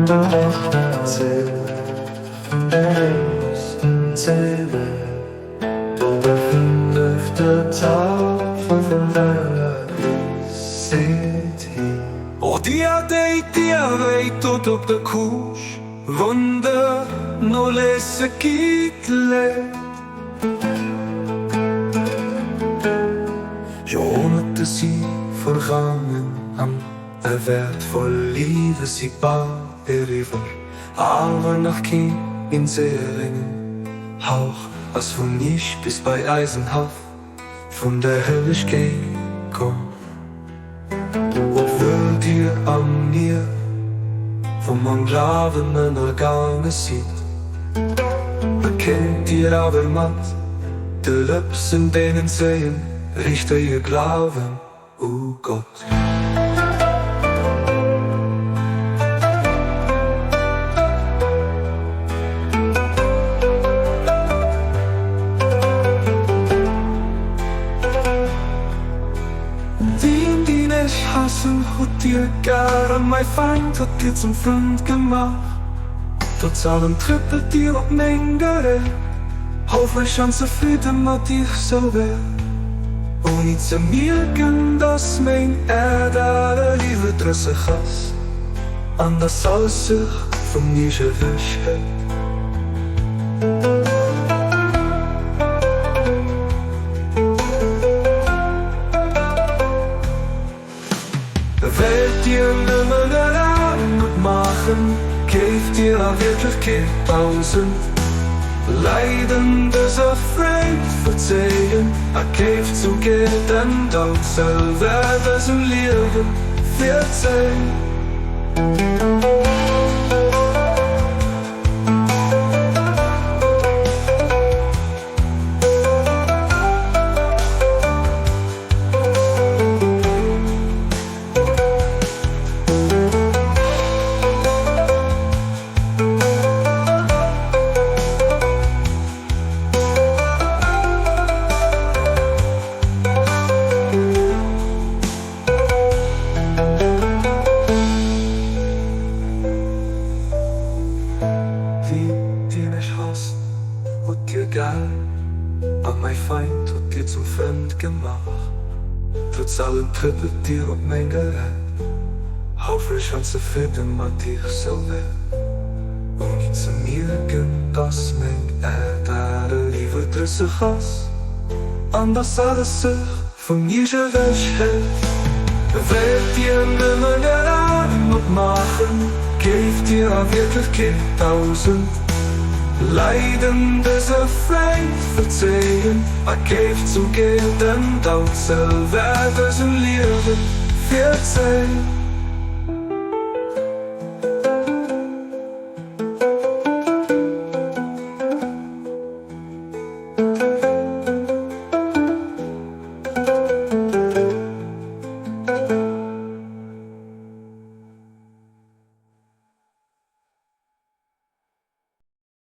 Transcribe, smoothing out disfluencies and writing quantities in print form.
O dir, déi dir wéi doet op der Couche, wann der no lesse gitt, leet. Joerhonnerte si vergaangen an e wäertvoll Liewe si bal eriwwer, awer nach keen inseerengen Hauch ass vun Iech bis bei eisen Haff vun der Hellegkeet komm. Obwuel dir a mir vum Onglawen ënnergaange sidd, bekennt dir awer mat de Lëpsen deenen zéien richtege Glawen u Gott. Deen, deen ech haassen, hutt dir gär, a mäi Feind hutt dir zum Frënd gemaach. Trotz allem trëppelt dir op meng Gerät, houfreg an zefridde mat iech selwer, ouni ze mierken, dass meng Äerd awer iwwerdrësseg ass an dass alles sech vu mir ewech hält. Wéilt dir nëmmen eleng gutt maachen, géift dir a Wierklechkeet 1000 Leiden dëser Freed verzéien a géift souguer den Doud selwer dësem Liewe virzéien. Déi, déi mech haassen, hutt Dir gär, a mäi Feind hutt Dir zum Frënd gemaach. Trotz allem trëppelt Dir op meng Gerät, houfreg an zefridde mat Iech selwer, ouni ze mierken, dass meng Äerd awer iwwerdrësseg ass an dass alles sech Vun iech ewech hält. Wéilt dir nëmmen är Aen opmaachen, géift dir a Wierklechkeet 1000 Leiden dëser Freed verzéien a géift souguer den Doud selwer dësem Liewe virzéien.